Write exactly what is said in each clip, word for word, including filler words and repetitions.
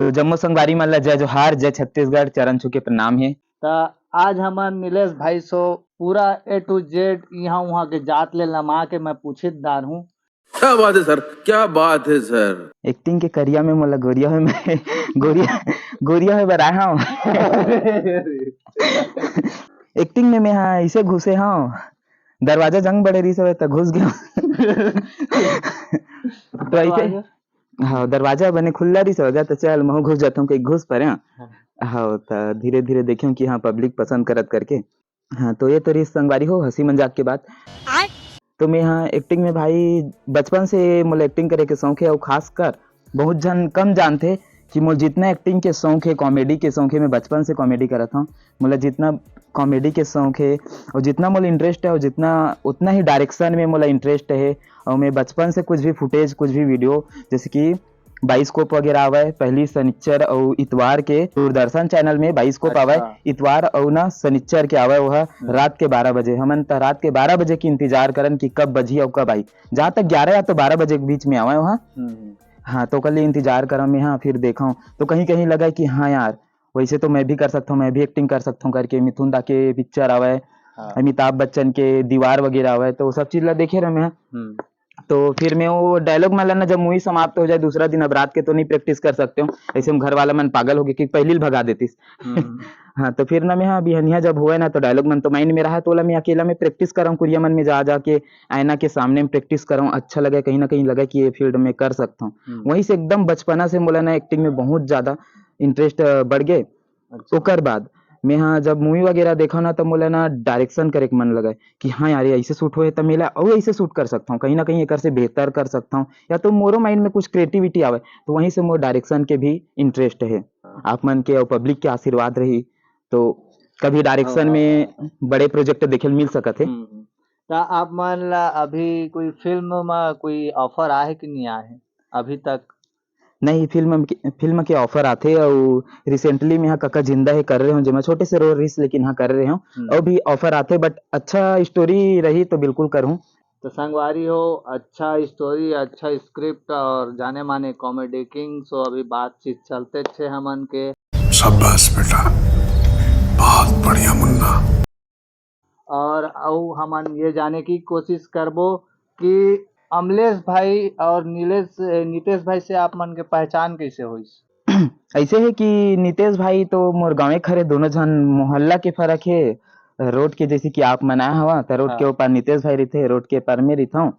तो जम्मो संगवारी मन ला जय जोहार, जय छत्तीसगढ़, चरण छू के प्रणाम हे। त आज हमन नीलेश भाई सो पूरा A to Z इहाँ उहाँ के जात ले लमा के मैं पूछित डारहूँ। क्या बात है सर, क्या बात है सर। एक्टिंग के करिया में मोला गोरिया होय में गोरिया गोरिया होय बर आए हव। एक्टिंग में मैं हा ऐसे घुसे हव, दरवाजा जंग बड़े रहिस हवय त घुस गया। तो ऐसे दरवाजा? हाँ, दरवाजा बने खुल्ला रहिस हवय, त चल महू घुस जाथों, कहीं घुस परे। हाँ। हाँ, त धीरे धीरे देखें कि हाँ पब्लिक पसंद करत करके। हाँ, तो ये तो रहिस संगवारी हो हंसी मजाक के बात। आय। तो मैं हाँ एक्टिंग में भाई बचपन से मोला एक्टिंग करे के शौक हे, अउ खासकर बहुत झन कम जानथे कि मोला जितना एक्टिंग के शौक हे, कॉमेडी के शौक हे, मैं बचपन से कॉमेडी करत हूँ। मोला जितना कॉमेडी के शौक हे और जितना मोला इंटरेस्ट है और जितना उतना ही डायरेक्शन में मोला इंटरेस्ट है, और मैं बचपन से कुछ भी फुटेज, कुछ भी वीडियो, जैसे कि बाइस्कोप वगैरह आवय, पहली सनिच्चर अउ इतवार के दूरदर्शन चैनल में बाइस्कोप आवय, अच्छा। इतवार अउ ना सनिच्चर के आवय, वह हम्म। रात के बारह बजे। हमन त रात के बारह बजे के इंतजार करन कि कब बजही अउ कब आई। जहाँ तक ग्यारह या तो बारह बजे के बीच में आवय वह। हम्म। हाँ, तो ओकर लिए इंतजार करम मैं, हाँ, फिर देखम। तो कहीं-कहीं लगय कि हाँ यार, वैसे तो मैं भी कर सकथों, मैं भी एक्टिंग कर सकथों करके मिथुन दा के पिक्चर आवय, हाँ। अमिताभ बच्चन के दीवार वगैरह आवय, तो वो सब चीज ला देखे रहेंव मैं। हम्म। तो फिर मैं वो डायलॉग मन ला ना, जब मूवी समाप्त हो जाए दूसरा दिन, अब रात के तो नहीं प्रैक्टिस कर सकते हो, ऐसे में घर वाला मन पागल हो गे कि पहली ल भगा देतिस। हम्म। हाँ, तो फिर ना मैं हाँ बिहनिया जब होवय ना तो डायलॉग मन तो माइंड में रहा, तो ओला मैं अकेला में प्रैक्टिस करंव, कुरिया मन में जा जा के आईना के सामने में प्रैक्टिस करंव, अच्छा लगे, कहीं ना कहीं लगे कि ये फील्ड में कर सकथंव। हम्म। वहीं से एकदम बचपना से मोला ना एक्टिंग में बहुत ज्यादा इंटरेस्ट बढ़ गए। अच्छा। ओकर बाद मैं हाँ जब मूवी वगैरह देखा ना, तब मोला ना डायरेक्शन करे के मन लगे कि हाँ यार, ये ऐसे शूट होए त मेला अउ ऐसे शूट कर सकथंव, कहीं ना कहीं एकर से बेहतर कर सकथंव, या तो मोरो माइंड में कुछ क्रिएटिविटी आवे, तो वहीं से मोर डायरेक्शन के भी इंटरेस्ट है। हाँ। आप मन के अउ पब्लिक के आशीर्वाद रही तो कभी डायरेक्शन हाँ, हाँ, में हाँ। बड़े प्रोजेक्ट देखे ल मिल सकत हे। हम्म, हम्म। त आप मन ला अभी कोई फिल्म म कोई ऑफर आहे कि नहीं आहे अभी तक? नहीं, फिल्म के, फिल्म के ऑफर आथे, अउ रिसेंटली में हा कका जिंदा है कर रहे हूँ, जेमा छोटे से रोल रहिस, लेकिन हाँ कर रहे हूँ। हम्म। अउ भी ऑफर आथे, बट अच्छा स्टोरी रही तो बिल्कुल करूँ। तो संगवारी हो, अच्छा स्टोरी, अच्छा स्क्रिप्ट और जाने माने कॉमेडी किंग, सो अभी बातचीत चलते छे हमन के। शाबाश बेटा, बहुत बढ़िया मुन्ना। और अउ हमन ये जाने की कोशिश करबो कि अमलेश भाई और नीलेश, नितेश भाई से आप मन के पहचान कैसे होइस? ऐसे है कि नितेश भाई तो मोर गाँवे खरे, दोनों झन मोहल्ला के फर्क है। रोड के जैसे कि आप मन आए हवा, त रोड हाँ। के ऊपर नितेश भाई रहिथे, रोड के पर में रहिथंव।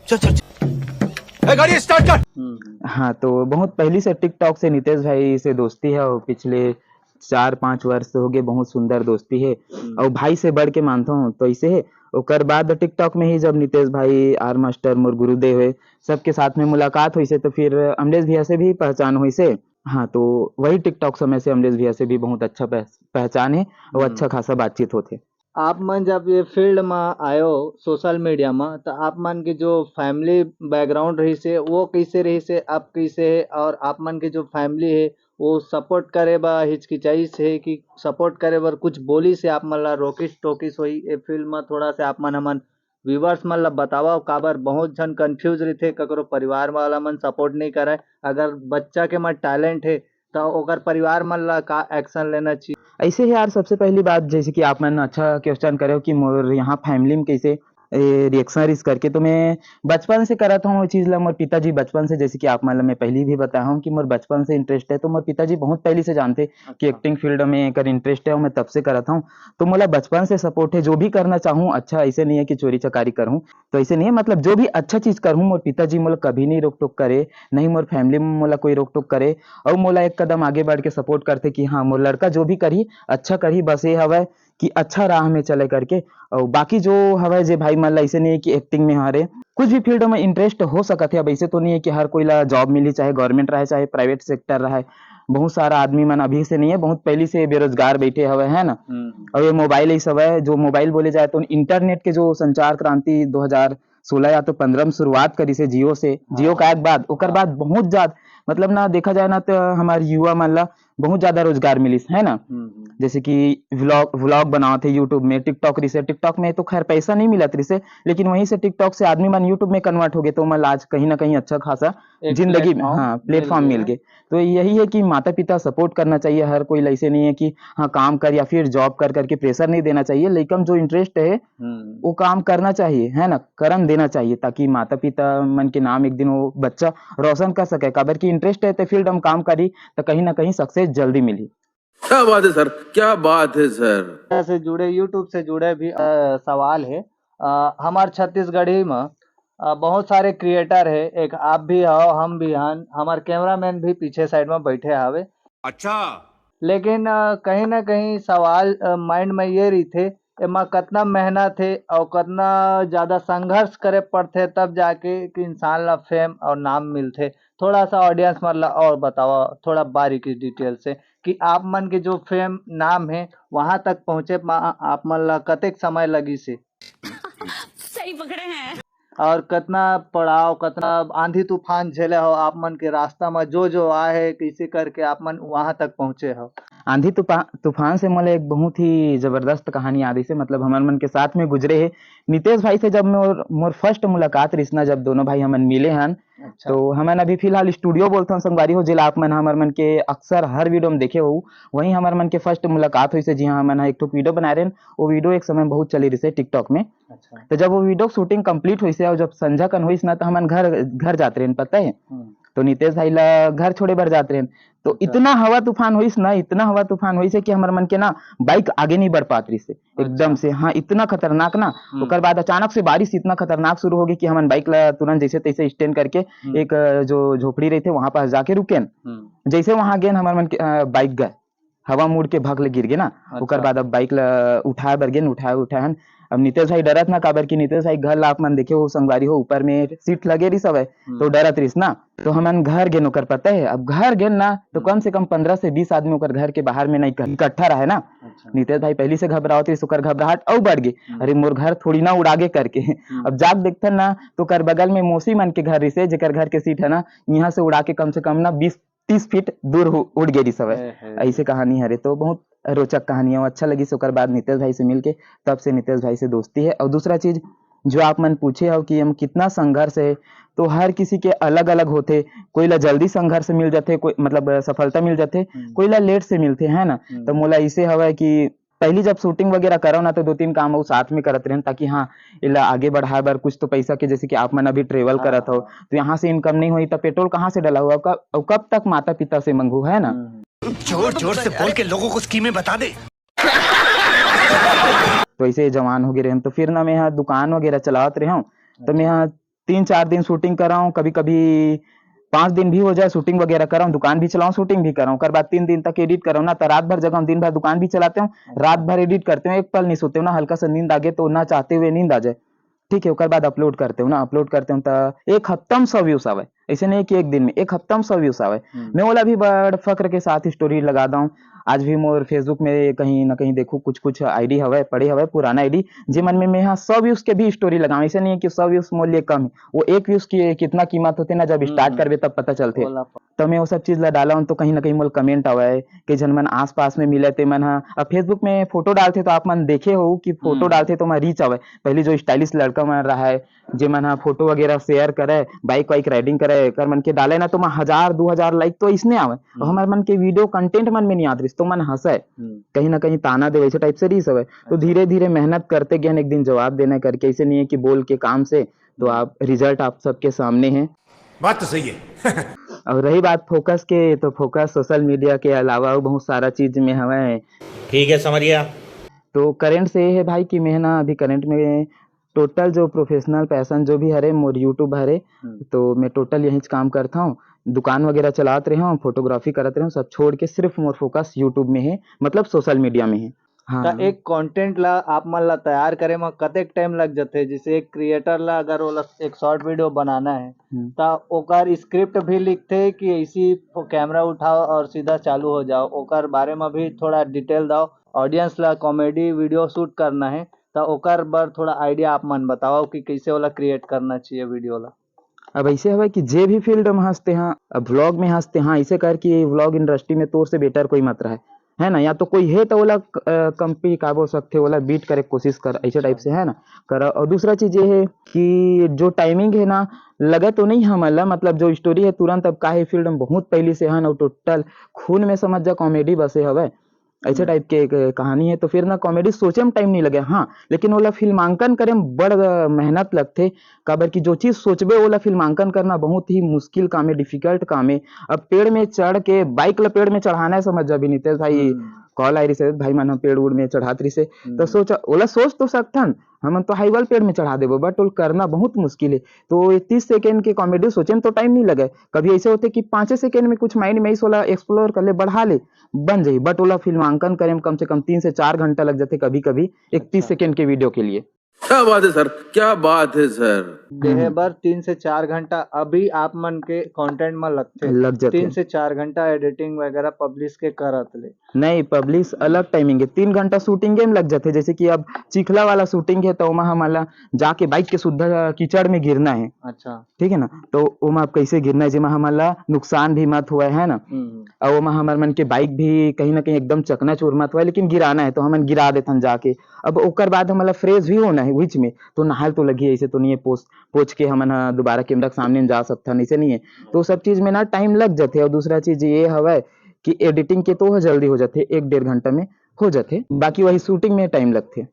चल, चल, चल। ए, गाड़ी स्टार्ट कर। हम्म, हम्म। हाँ, तो बहुत पहली से TikTok से नितेश भाई से दोस्ती है, और पिछले चार पाँच वर्ष हो गए, बहुत सुंदर दोस्ती है, हम्म। और भाई से बढ़ के मानता हूँ, तो ऐसे है। ओकर बाद TikTok में ही जब नितेश भाई, आर मास्टर, मोर गुरुदेव है, सबके साथ में मुलाकात हुई से, तो फिर अमलेश भैया से भी पहचान हुई से। हाँ, तो वही TikTok समय से अमलेश भैया से भी बहुत अच्छा पह-, पहचान है और हम्म। अच्छा खासा बातचीत होथे। आप मन जब ये फील्ड म आयो सोशल मीडिया म, त आप मन के जो फैमिली बैकग्राउंड रहिस हे, वो कैसे रहिस हे, अब कैसे हे, और आप मन के जो फैमिली हे, वो सपोर्ट करे बर हिचकिचाइस हे कि सपोर्ट करे बर कुछ बोलिस हे आप मन ला, रोकिस टोकिस होही ये फील्ड म? थोड़ा से आप मन हमन व्यूअर्स मन ला बतावव, काबर बहुत झन कंफ्यूज रहिथे, ककरो परिवार वाला मन सपोर्ट नहीं करय। अगर बच्चा के म टैलेंट हे, त ओकर परिवार मन ला का एक्शन लेना चाहिए? ऐसे ही यार, सबसे पहली बात, जैसे कि आप मन अच्छा क्वेश्चन करे हो कि मोर यहाँ फैमिली में कैसे ए, रिएक्शन रिस करके, तो मैं बचपन से करत हूँ वो चीज़ ला। मोर पिताजी बचपन से, जैसे कि आप मन ला मैं पहली भी बताया हूँ कि मोर बचपन से इंटरेस्ट है, तो मोर पिताजी बहुत पहली से जानते कि अच्छा। एक्टिंग फील्ड में एकर इंटरेस्ट है और मैं तब से करत हूँ। तो मोला बचपन से सपोर्ट है, जो भी करना चाहूँ अच्छा, ऐसे नहीं है कि चोरी चकारी करूँ, तो ऐसे नहीं है, मतलब जो भी अच्छा चीज़ करूँ, मोर पिताजी मोला कभी नहीं रोक टोक करे, नहीं मोर फैमिली में मोला कोई रोक टोक करे, और मोला एक कदम आगे बढ़ के सपोर्ट करते कि हाँ, मोर लड़का जो भी करही, अच्छा करही, बस ये हवय कि अच्छा राह में चले करके। और बाकी जो हवय जे भाई मन ला, ऐसे नहीं है कि एक्टिंग में हरे, कुछ भी फील्ड में इंटरेस्ट हो सकत है। अब ऐसे तो नहीं है कि हर कोई ला जॉब मिली, चाहे गवर्नमेंट रहे, चाहे प्राइवेट सेक्टर रहे। बहुत सारा आदमी मन अभी से नहीं है, बहुत पहली से बेरोजगार बैठे हवे, है ना? हम्म। और ये मोबाइल ऐसा हवय, जो मोबाइल बोले जाए तो इंटरनेट के जो संचार क्रांति दो हज़ार सोलह या तो पन्द्रह में शुरुआत करिस हे जियो से, जियो हाँ। का एक बाद, ओकर हाँ। बाद बहुत ज्यादा, मतलब ना, देखा जाए ना, तो हमारे युवा मन ला बहुत ज्यादा रोजगार मिलिस, है ना? हम्म, हम्म। जैसे कि व्लॉग व्लॉग बनावत हे YouTube में, TikTok रिसे, TikTok में तो खैर पैसा नहीं मिलत रिसे, लेकिन वहीं से TikTok से आदमी मन YouTube में कन्वर्ट हो गए, तो ओमन ला आज कहीं ना कहीं अच्छा खासा जिंदगी में, हाँ, प्लेटफॉर्म मिल गए। तो यही है कि माता पिता सपोर्ट करना चाहिए हर कोई, ऐसे नहीं है कि हाँ काम कर या फिर जॉब कर करके प्रेशर नहीं देना चाहिए। लइका में जो इंटरेस्ट है वो काम करना चाहिए, है ना, करन देना चाहिए, ताकि माता पिता मन के नाम एक दिन वो बच्चा रोशन कर सके। काबर कि इंटरेस्ट है तो फील्ड में काम करी तो कहीं ना कहीं सक्सेस जल्दी मिली। क्या बात है सर, क्या बात है सर। से जुड़े, YouTube से जुड़े भी अ, सवाल है। अ, हमार छत्तीसगढ़ी में अ, बहुत सारे क्रिएटर है, एक आप भी हो, हम भी हन, हमार कैमरामैन भी पीछे साइड में बैठे हवे। अच्छा। लेकिन अ, कहीं ना कहीं सवाल माइंड में ये रही थे, एमा कतना मेहनत है और कतना ज्यादा संघर्ष करे पड़थे, तब जाके कि इंसान ला फेम और नाम मिलथे। थोड़ा सा ऑडियंस मन ला और बतावा, थोड़ा बारीकी डिटेल से, कि आप मन के जो फेम नाम है वहां तक पहुंचे मा आप मन ला कतेक समय लगी से? सही पकड़े हैं। और कतना पड़ाव, कतना आंधी तूफान झेले हो आप मन के रास्ता में, जो जो आए है, कैसे करके आप मन वहां तक पहुंचे हो? आंधी तूफा-, तूफान से मोला एक बहुत ही जबरदस्त कहानी याद आइसे, मतलब हमर मन के साथ में गुजरे है। नितेश भाई से जब मोर मोर फर्स्ट मुलाकात रिसना, जब दोनों भाई हमन मिले हन, अच्छा। तो हमन अभी फिलहाल स्टूडियो बोलथन संगवारी हो, जेला आप मन हमर मन के अक्सर हर वीडियो में देखे हो। वहीं हमर मन के फर्स्ट मुलाकात होइसे, जिहां हमन ह एक ठो वीडियो बनाए रहेन। वो वीडियो एक समय बहुत चली रिसे TikTok में। अच्छा। तो जब वो वीडियो शूटिंग कंप्लीट होइसे और जब संझा कन होइस ना, तो हमन घर घर जात रहेन, पता है। हम्म। तो नितेश भाई ला घर छोड़े बर जात रहेन। तो अच्छा। इतना हवा तूफान होइस ना, इतना हवा तूफान होइस है कि हमर मन के ना बाइक आगे नहीं बढ़ पात रहिस है एकदम अच्छा। से। हाँ, इतना खतरनाक ना। हम्म। ओकर बाद अचानक से बारिश इतना खतरनाक शुरू हो गई कि हमन बाइक ला तुरंत जैसे तैसे स्टैंड करके हम्म। एक अ, जो झोपड़ी रही थे वहां पास जाके रुकेन। हम्म। जैसे वहां गेन, हमर मन के अ, बाइक गए, हवा मुड़ के भक ले गिर गे ना। अच्छा। ओकर बाद अब बाइक ला उठाए बर गेन, उठाए उठाए हन। अब नितेश भाई डरत ना, काबर कि नितेश भाई घर ला आप मन देखे हो संगवारी हो, ऊपर में सीट लगे रहिस हवय, हम्म। तो डरत रहिस ना। तो हमन घर गेन ओकर, पता है, अब घर गेन ना तो हम्म। कम से कम पंद्रह से बीस आदमी ओकर घर के बाहर में ना इक-, इकट्ठा रहे ना। अच्छा। नितेश भाई पहली से घबरावत रहिस, ओकर घबराहट अउ बढ़ गे। हम्म। अरे मोर घर थोड़ी ना उड़ा गे करके। हम्म। अब जाके देखथन ना तो ओकर बगल में मौसी मन के घर रिसे, जेकर घर के सीट है ना, यहाँ से उड़ा के कम से कम ना बीस तीस फीट दूर हु-, उड़ गे रिस हवय। ए, हे। ऐसे कहानी हरे, तो बहुत रोचक कहानी है, वो अच्छा लगिस। ओकर बाद नितेश भाई से मिलके, तब से नितेश भाई से दोस्ती है। और दूसरा चीज जो आप मन पूछे हो कि हम कितना संघर्ष है, तो हर किसी के अलग-अलग होथे। कोई ला जल्दी संघर्ष मिल जाथे, कोई मतलब सफलता मिल जाथे, हम्म। कोई ला लेट से मिलथे, है ना? हम्म। तो मोला इसे हवय कि पहली जब शूटिंग वगैरह करव ना, तो दो तीन काम अउ साथ में करत रहेन, ताकि हाँ, इला आगे बढ़ाए बर कुछ तो पैसा के, जैसे कि आप मन अभी ट्रेवल हाँ, करत हो, हाँ। तो यहाँ से इनकम नहीं होई, तो पेट्रोल कहाँ से डलाहू? अब कब, अब कब तक माता पिता से मंगू, है ना? हम्म। जोर जोर से बोल के लोगों को स्कीमें बता दे। तो ऐसे जवान हो गए रहे हम, तो फिर ना मैं यहाँ दुकान वगैरह चलावत रहे हूँ, तो मैं यहाँ तीन चार दिन शूटिंग कर रहा हूँ, कभी कभी पाँच दिन भी हो जाए, शूटिंग वगैरह कर रहा हूँ, दुकान भी चलाऊँ, शूटिंग भी कर रहा हूँ। ओकर बाद तीन दिन तक एडिट कर रहा हूँ ना, तो रात भर जगह हूँ, दिन भर दुकान भी चलाते हूँ, रात भर एडिट करते हूँ, एक पल नहीं सोते हूँ ना, हल्का सा नींद आ गए तो ना चाहते हुए नींद आ जाए। ठीक है, ओकर बाद अपलोड करते हूँ ना, अपलोड करते हूँ तो एक हफ्ता में सौ व्यूज आवे। ऐसे नहीं कि एक दिन में, एक हफ्ता में सौ व्यूज आवे। हम्म। मैं ओला भी बड़ फक्र के साथ स्टोरी लगा दूँ। आज भी मोर फेसबुक में कहीं ना कहीं देखू, कुछ कुछ आईडी हवे, पड़े हवे पुराना आईडी, जेमन में मैं यहाँ सौ व्यूज के भी स्टोरी लगाऊँ। ऐसे नहीं है कि सौ व्यूज मोर लिए कम है, वो एक व्यूज की कितना कीमत होते ना, जब हम्म, स्टार्ट हम्म। करबे तब पता चलते। ओला प- तो मैं वो सब चीज ला डाला हूँ, तो कहीं ना कहीं मोर कमेंट आवे, कई झन मन आसपास में मिले, ते मन हा, अब फेसबुक में फोटो डालते तो आप मन देखे हो कि फोटो हम्म। डालते तो मैं रीच आवे। पहले जो स्टाइलिश लड़का मन रहा है, जे मन हा फोटो वगैरह शेयर करे, बाइक वाइक राइडिंग करे, एकर मन के डाले ना, तो मैं हजार दो हजार लाइक तो इसने आवे। और हम्म। हमारे मन के वीडियो कंटेंट मन में नहीं आत रहिस, तो मन हंसे, हम्म। कहीं ना कहीं ताना दे, वैसे टाइप से रहिस हवे। तो धीरे धीरे मेहनत करते गए, एक दिन जवाब देना करके, ऐसे नहीं है कि बोल के काम से, तो आप, रिजल्ट आप सबके सामने है। बात तो सही है। और रही बात फोकस के, तो फोकस सोशल मीडिया के अलावा अउ बहुत सारा चीज में हवे। ठीक है, समझ गया। तो करंट से ये है भाई कि मैं ना अभी करंट में टोटल जो प्रोफेशनल पैशन जो भी हरे, मोर YouTube हरे, हम्म। तो मैं टोटल यही काम करता हूँ। दुकान वगैरह चलात रहे हूँ, फोटोग्राफी करत रहे हूँ, सब छोड़ के सिर्फ मोर फोकस YouTube में है, मतलब सोशल मीडिया में है। हाँ। त एक कंटेंट ला आप मन ला तैयार करे म कतेक टाइम लग जथे? जैसे एक क्रिएटर ला अगर ओला एक शॉर्ट वीडियो बनाना है, हम्म। त ओकर स्क्रिप्ट भी लिखथे कि ऐसी कैमरा उठाओ और सीधा चालू हो जाओ, ओकर बारे में भी थोड़ा डिटेल दो। ऑडियंस ला कॉमेडी वीडियो शूट करना है, त ओकर बर थोड़ा आइडिया आप मन बताओ कि कैसे ओला क्रिएट करना चाहिए वीडियो ला। अब ऐसे हवे कि जे भी फील्ड में हंसते हैं, अब व्लॉग में हंसते हैं, ऐसे कर कि व्लॉग इंडस्ट्री में तोर से बेटर कोई मत रहे। है ना, या तो कोई हे तो ओला क-, अ, कॉपी का बोल सकथे, ओला बीट करे के कोशिश कर, ऐसे टाइप से, है ना, कर। और दूसरा चीज ये है कि जो टाइमिंग है ना, लगे तो नहीं हमन ला, मतलब जो स्टोरी है तुरंत अब का है फील्ड में बहुत पहली से है ना, टोटल खून में समझ जा कॉमेडी बसे हवय, ऐसे टाइप के एक कहानी है। तो फिर ना कॉमेडी सोचे में टाइम नहीं लगे, हाँ, लेकिन ओला फिल्मांकन करे में बड़ अ, मेहनत लगथे। काबर कि जो चीज सोचबे ओला फिल्मांकन करना बहुत ही मुश्किल काम है, डिफिकल्ट काम है। अब पेड़ में चढ़ के बाइक ला पेड़ में चढ़ाना है, समझ जा विनीतेश भाई, कॉल आय रिसे भाई मन ह पेड़ उड़ में चढ़ात रिसे, तो सोच ओला सोच तो सकथन, हमन तो हाईवल पेड़ में चढ़ा देबो, बट ओला करना बहुत मुश्किल है। तो ये तीस सेकेंड के कॉमेडी सोचे में तो टाइम नहीं लगे। कभी ऐसे होथे कि पाँचे सेकेंड में कुछ माइंड में आइस ओला एक्सप्लोर कर ले, बढ़ा ले, बन जाही, बट ओला फिल्मांकन करे में कम से कम तीन से चार घंटा लग जाथे कभी कभी एक तीस सेकेंड के वीडियो के लिए। क्या बात है सर, क्या बात है सर। देहे बर तीन से चार घंटा अभी आप मन के कंटेंट में लगथे। लग जाथे। तीन से चार घंटा एडिटिंग वगैरह पब्लिश के करत ले। नहीं, पब्लिश अलग टाइमिंग है, तीन घंटा शूटिंग में लग जाथे। जैसे कि अब चिखला वाला शूटिंग है तो ओमा हमला जाके बाइक के सुद्धा कीचड़ में गिरना है, अच्छा। ठीक है ना, तो ओमा अब कैसे गिरना है जेमा हमला नुकसान भी मत हुआ है ना, हम्म। और ओमा हमर मन के बाइक भी कहीं ना कहीं एकदम चकनाचूर मत हुआ है, लेकिन गिराना है तो हमन गिरा देथन जाके। अब ओकर बाद हमला फ्रेश भी होना है बीच में, तो नहाल तो लगी, ऐसे तो नहीं है पोछ पोछ के हमन ह दोबारा कैमरा के सामने में जा सकथन, ऐसे नहीं है। तो सब चीज में ना टाइम लग जाथे। और दूसरा चीज ये हवय कि एडिटिंग के तो ओह जल्दी हो जाथे, एक डेढ़ घंटा में हो जाथे, बाकी वही शूटिंग में टाइम लगथे।